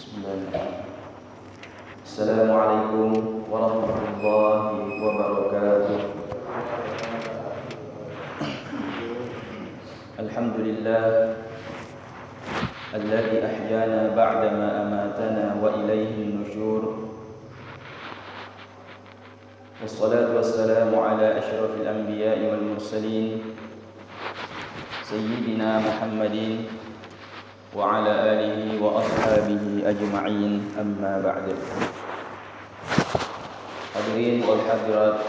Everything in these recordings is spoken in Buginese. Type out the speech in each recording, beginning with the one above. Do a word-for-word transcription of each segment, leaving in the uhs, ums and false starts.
Bismillahirrahmanirrahim. Assalamualaikum warahmatullahi wabarakatuh. Alhamdulillah alladzi ahyana ba'da ma amatana wa ilaihin nusyur. Wassalatu wassalamu ala asyrafil anbiya'i wal mursalin, sayyidina Muhammadin wa ala alihi wa ashabihi ajma'in, amma ba'd. Hadirin wal hadirat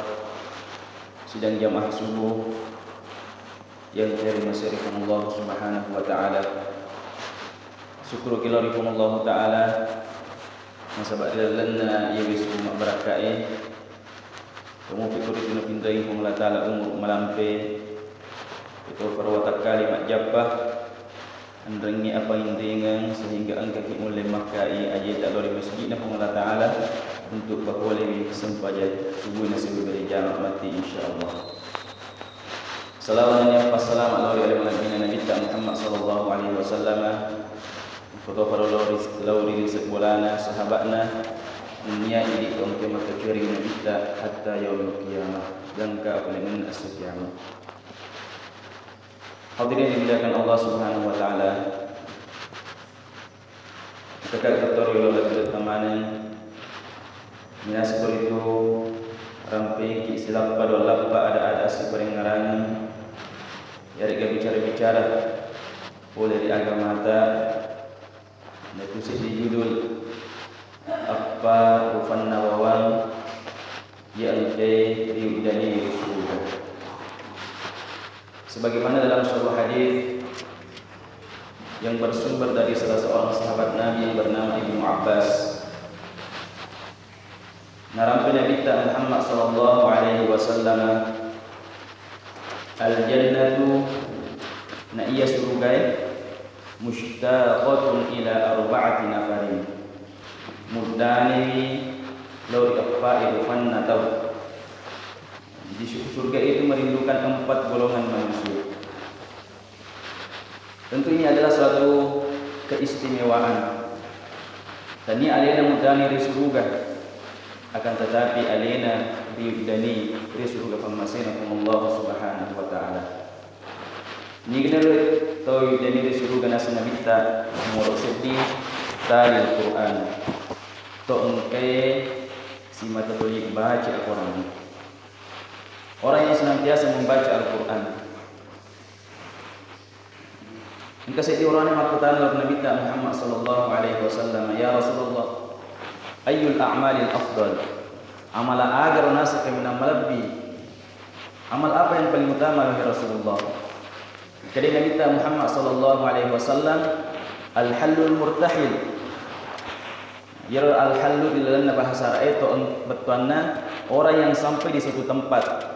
sidang jamaah subuh yang terima kasih Allah Subhanahu wa Ta'ala. Syukur kita Allah Ta'ala nasaba ri lalenna iye wesu mabbarakkae. Kamu pikir itu napintai Puang Allah Ta'ala umur malampe. Itu farwa takkali majjappa. Enrengngi apa inringeng sehingga engkaki mulle makkai ajeta lao ri masjidna Puang Allah Ta'ala untuk bakolewi sempajang subuh nasiberi jama matti, insyaallah. Salawat dan passalama lao ri ale malebbi'na Nabitta Muhammad sallallahu alaihi wasallam. Foto faro lao ri, lao ri sebbolana, sahabatna, dunia idi tongke makkecueri Nabitta hatta yaumil qiyamah, gangka palengenna esso kiamat. Hadirin dimuliakan Allah Subhanahu wa Ta'ala. Kakak Doktor Yolo Lagi Tamaneng, minasiko ritu rampengki silappa dua lappa ada-ada siparengngarangeng, yarega bicara-bicara pole ri agamata, naitu seddi judul, Eppa Rufanna Wawang, Iya Engkae Riuddani Suruga. Sebagaimana dalam sebuah hadis yang bersumber dari salah seorang sahabat Nabi yang bernama Ibnu Abbas, narampe Nabitta Muhammad sallallahu alaihi wasallam, "Al-jannatu," na iya surugae, "mushtaqatun ila arba'ati nafarin," muddanewi lao ri eppa rufanna tau. Jadi, su-, surga itu merindukan empat golongan manusia. Tentu ini adalah suatu keistimewaan. Tania alena muddani ri suruga, akan tetapi alena riuddani ri suruga pammasena Puang Allah Subhanahu wa Ta'ala. Niga naro tau yuddani ri suruga naseng Nabitta, nomoro seddi, talil Qur'an. To engkae simata toli baca Al-Qur'an. Orang yang senantiasa membaca Al-Qur'an. Engka seddi orangna makkutana lao ri Nabitta Muhammad sallallahu alaihi wasallam, "Ya Rasulullah, ayyul a'malil afdal?" Amala agaro naseng kaminang malebbi? Amal apa yang paling utama, wahai Rasulullah? Kedai Nabitta Muhammad sallallahu alaihi wasallam, al-hallul murtahil. Iyaro al-hallu ri lalenna bahasa Arab e to eng-, bettuanna orang yang sampai di satu tempat.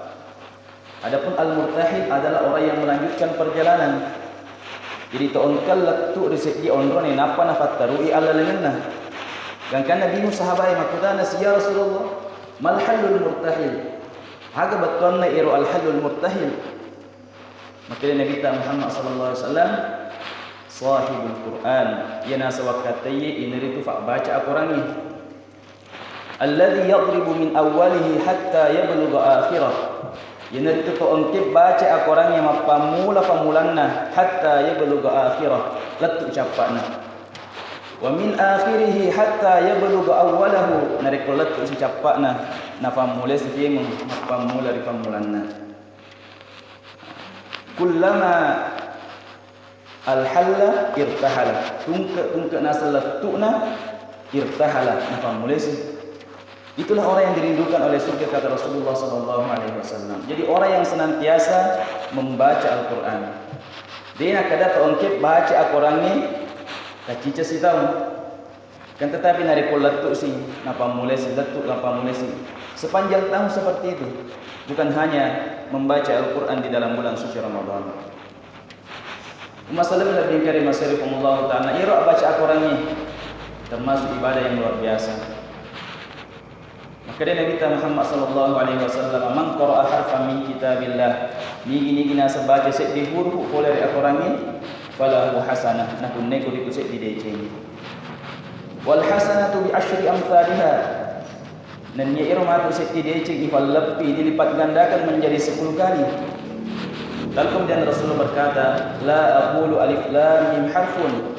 Adapun al-murtahil adalah orang yang melanjutkan perjalanan. Jadi, to engka lettu ri seddi onrone nappa nafattarui allalengenna. Gangkanna bingung sahabae, makkutana si, "Ya Rasulullah, mal hallul murtahil?" Aga bettuanna ero al-hallul murtahil? Makkeda Nabitta Muhammad sallallahu alaihi wasallam, "Sahibul Qur'an," iya nasaba kattaiye, inaritu fabbaca akorangnge. "Alladzi yadribu min awwalihi hatta yablugha akhirah." Iyanaritu to engke baca akorangnge mappammula pammulanna hatta yablugha akhirah, lettu cappa'na. "Wa min akhirihi hatta yablugha awwalahu," narekko lettu si cappa'na, napammulai si kemeng mappammula ri pammulanna. "Kullama al-halla irtahala." Tungke-tungke naseng lettu'na, irtahala, napammulesi. Itulah orang yang dirindukan oleh surga, kata Rasulullah sallallahu alaihi wasallam. Jadi, orang yang senantiasa membaca Al-Quran. De nakkeda to engke baca akorangnge, kacica si tau. Kan tetapi narekko lettu si, napammulesi, lettu, napammulesi. Sepanjang tahun seperti itu. Bukan hanya membaca Al-Quran di dalam bulan suci Ramadan. Umma sallam lebih kare masarikumullahu ta'ala. Iro baca akorangnge termasuk ibadah yang luar biasa. Makkeda Nabitta Muhammad sallallahu alaihi wasallam, "Man qara'a harfan min kitabillah," nigi-nigi naseng baca seddi hurufu pole ri akorangnge, "falahu hasanah," napunnai ko ritu seddi deceng. Wal hasanatu bi asyri amthaliha. Nennia iro matu seddi deceng ifalleppi dilipat gandakan menjadi sepuluh kali. Lalu kemudian Rasulullah berkata, "La aqulu alif lam mim harfun."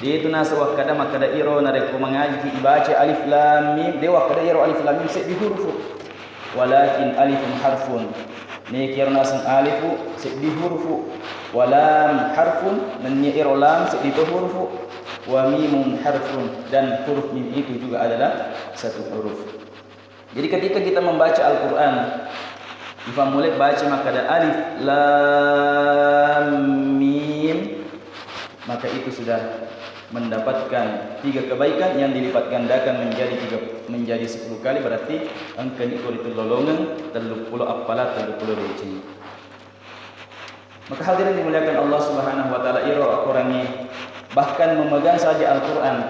De tu naseng wakkada makkada iro narekko mangaji ki ibaca alif lam mim, de wakkada iro alif lam mim seddi hurufu. Walakin alifun harfun. Niki ero naseng alifu seddi hurufu. Wa lam harfun, nennia ero lam seddi to hurufu. Wa mimun harfun, dan huruf mim itu juga adalah satu huruf. Jadi ketika kita membaca Al-Quran, ifammulai baca makkada alif lam mim, maka itu sudah mendapatkan tiga kebaikan yang dilipat gandakan menjadi tiga, menjadi sepuluh kali, berarti engkani ko ritu lolongeng telluppulo appala telluppulo deceng. Maka hadirin dimuliakan Allah Subhanahu wa Ta'ala, iro akorangnge bahkan memegang saja Al-Quran.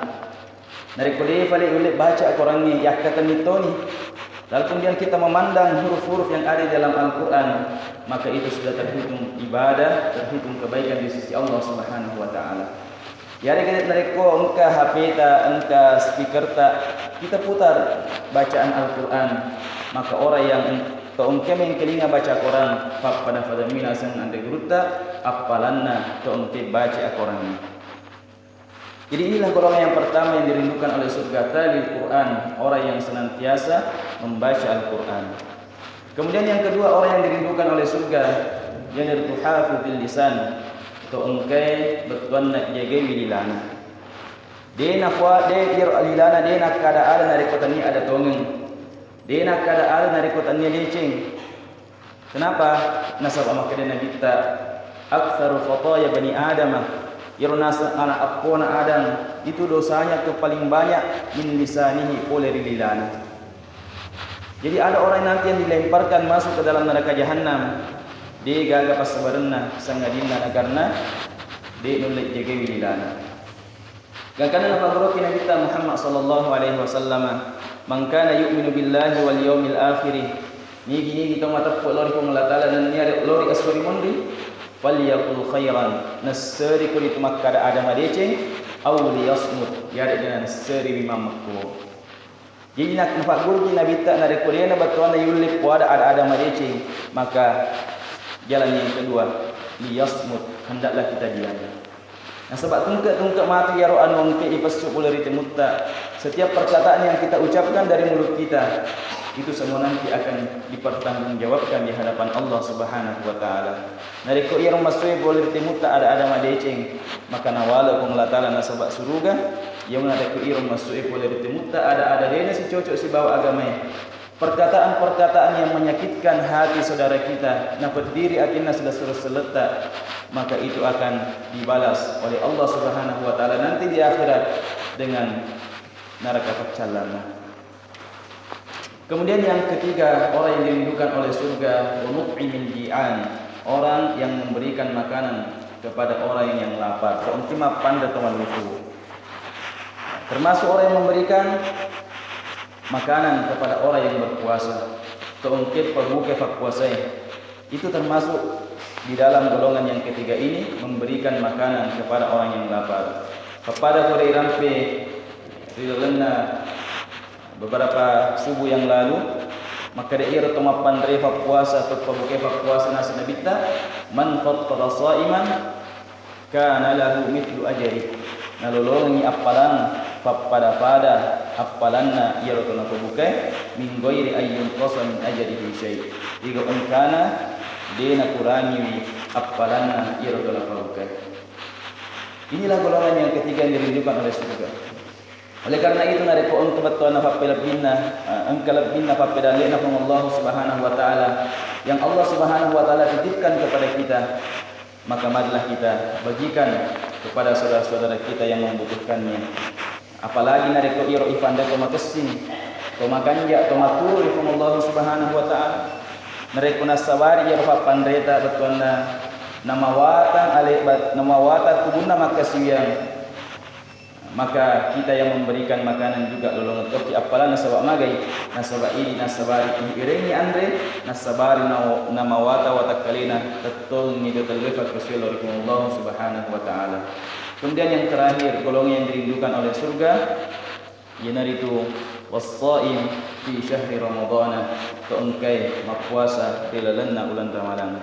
Narekko de fale ulle baca akorangnge, yakkatenni toni. Lalu kemudian kita memandang huruf-huruf yang ada di dalam Al-Quran, maka itu sudah terhitung ibadah, terhitung kebaikan di sisi Allah Subhanahu wa Ta'ala. Yarega narekko engka H P-ta, engka speaker-ta, kita putar bacaan Al-Quran, maka orang yang to engka mengkelinga baca Quran, pappada-pada minaseng anre gurutta, appalanna to engka baca Quran. Jadi inilah golongan yang pertama yang dirindukan oleh surga, talil Quran, orang yang senantiasa membaca Al-Quran. Kemudian yang kedua, orang yang dirindukan oleh surga, yaitu hafizil lisan, to engkai bettuanna jagaiwi lilana. De nakua, de iro lilana de nakkada ada narekko tania ada tongeng. De nakkada ada narekko tania deceng. Kenapa? Nasaba makkeda Nabitta, "Aktsaru khataya bani Adama," iyaro naseng ana appona Adam, itu dosanya tu paling banyak, "min lisanihi," pole ri lilana. Jadi ada orang nanti yang dilemparkan masuk ke dalam neraka jahanam, de gaga passabarenna, sangadinna nakarna de nulle jagaiwi lilana. Gangkanna napagguruki Nabitta Muhammad sallallahu alaihi wasallam, "Man kana yu'minu billahi wal yaumil akhiri." Nigi-nigi to mateppe lao ri Puang Allah Ta'ala nennia lao ri esso ri munri, "Falyaqul khairan," nasseri ko ritu makkada ada madeceng, "aw liyasmut," yaregga nasseriwi mammekko. Jadi nak-, napagguruki Nabitta narekko dena bettuanna yulle poada ada-ada madeceng, maka jalan yang kedua, liyasmut, hendaklah kita diam. Nasaba tungke-tungke matu iyaro anu engke ipessu pole ri temutta. Setiap perkataan yang kita ucapkan dari mulut kita, itu semua nanti akan dipertanggungjawabkan di hadapan Allah Subhanahu wa Ta'ala. Narekko iyaro massoe pole ri temutta ada-ada madeceng, maka nawale Puang Allah Ta'ala nasaba suruga. Iyamuna narekko iyaro massoe pole ri temutta ada-ada dena sicocok sibawa agamae, perkataan-perkataan yang menyakitkan hati saudara kita, napeddiri atinna silessureng selletta, maka itu akan dibalas oleh Allah Subhanahu wa Ta'ala nanti di akhirat dengan neraka paccallanna. Kemudian yang ketiga, orang yang dirindukan oleh surga, wa mut'imil ji'an, orang yang memberikan makanan kepada orang yang lapar. Ko engka mappanre to mallufu. Termasuk orang yang memberikan makanan kepada orang yang berpuasa. To engka pabuka fakpuasae. Itu termasuk di dalam golongan yang ketiga ini, memberikan makanan kepada orang yang lapar. Kepada kore irampe ri lalenna beberapa subuh yang lalu, makkeda iyaro to mappanre fakpuasa, to pabuka fakpuasa naseng Nabitta, "Man fattara sha'iman kana lahu mithlu ajri." Nalolongengngi appalang pappada-pada appalanna iyaro to napabukae, "min ghairi ayyun qasa min ajrihi syai." Iga engkana de nakurangiwi appalanna iyaro to napabukae. Inilah golongan yang ketiga yang dirindukan oleh surga. Oleh karena itu, narekko engka bettuanna pappelebbinna, eh, engka lebbinna pappedalle'na Puang Allah Subhanahu wa Ta'ala, yang Allah Subhanahu wa Ta'ala titipkan kepada kita, maka marilah kita bagikan kepada saudara-saudara kita yang membutuhkannya. Apalagi narekko iyaro ifanre to makessing, to makanja, to maturu ri Puang Allah Subhanahu wa Ta'ala. Narekko nassabari iyaro pappanreta bettuanna namawatang ale-, bat-, namawatang tubunna makkasiwiang, maka kita yang memberikan makanan juga lolongeng tokki appalang nasaba magai, nasaba idi nassabari iirengi anre, nassabari na-, namawata watakkalena, tettongi to tellue fakkasiwiang lao ri Puang Allah Subhanahu wa Ta'ala. Kemudian yang terakhir, golongan yang dirindukan oleh surga, Iyanaritu, "Was-shaim fi syahri Ramadana," to engkae mappuasa ri lalenna uleng Ramalang.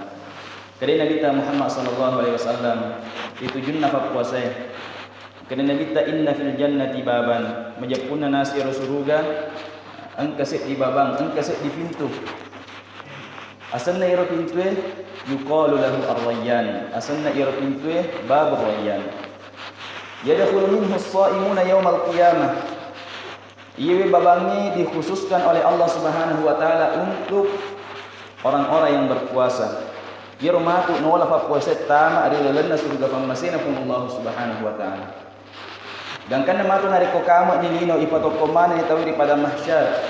Kedai Nabitta Muhammad sallallahu alaihi wasallam, ri tujunna fappuasae. Kedai Nabitta, "Inna fil jannati baban," majeppunna nasero suruga, engka seddi babang, engka seddi pintu. Asenna iyaro pintue, yuqalu lahu Ar-Rayyan. Asenna iyaro pintue Babur Rayyan. Yadkhulu minhu as-shaimuna yaumal qiyamah. Iyewe babangnge dikhususkan oleh Allah Subhanahu wa Ta'ala untuk orang-orang yang berpuasa. Iyaro matu naola fappuasae tama ri lalenna suruga pammasena Puang Allah Subhanahu wa Ta'ala. Gangkanna matu narekko kame'ni lino ipatokko manenni tauwe ri padang mahsyar,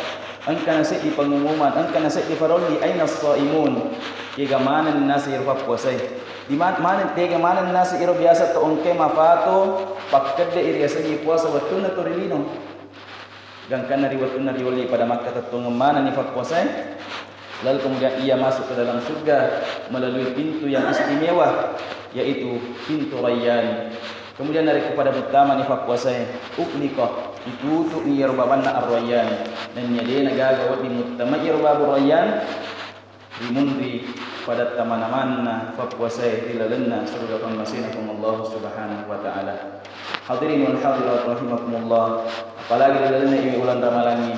engkana seddi pengumuman, engkana seddi farolli, "Aina as-shaimun?" Kega maneng naseng iro fappuasae? Di ma-, maneng, tega maneng naseng iro biasa to engkae mafato pakkedde iriasengngi puasa wettunna to ri lino? Gangkanna ri wettunna riolli pada makkatettongeng manenni fappuasae, lalu kemudian ia masuk ke dalam surga melalui pintu yang istimewa, yaitu pintu Rayyan. Kemudian narekko pada muttamani fappuasae, ughliqa, itutu'ni iyaro babanna Ar-Rayyan, nennia de'na gaga wedding muttama iyaro babu Rayyan, rimunri padatta mana-manna fappuasae ri lalenna suruga pammasena Puang Allah Subhanahu wa Ta'ala. Hadirin wal hadirat rahimakumullah, apalagi ri lalenna iwi uleng Ramalangngi.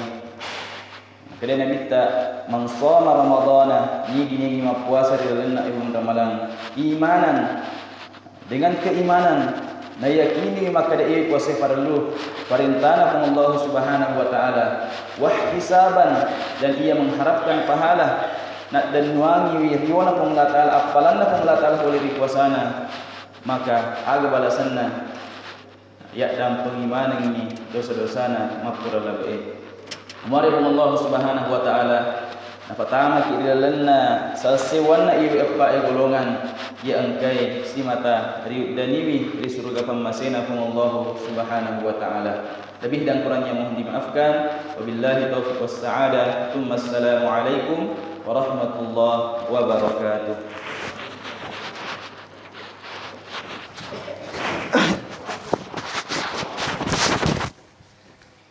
Kedai Nabitta, "Man shoma Ramadana," nigi-nigi mappuasa ri lalenna uleng Ramalang, imanan, dengan keimanan, nayakini makkeda iye puasae farellu, parentana Puang Allah Subhanahu wa Ta'ala, wahtisaban, dan ia mengharapkan pahala, naddennuangiwi riona Puang Allah Ta'ala, appalanna Puang Allah Ta'ala pole ri puasana, maka aga balasanna? Yaddampengi manengngi dosa-dosana mappura labe'e. Muare Puang Allah Subhanahu wa Ta'ala napatamaki ri lalenna sassewanna iwe eppa e golongan iya engkae simata riuddaniwi ri suruga pammasena Puang Allah Subhanahu wa Ta'ala. Lebih dan kurangnya mohon dimaafkan. Wabillahi taufiq was sa'adah. Tsumma assalamu alaikum warahmatullahi wabarakatuh.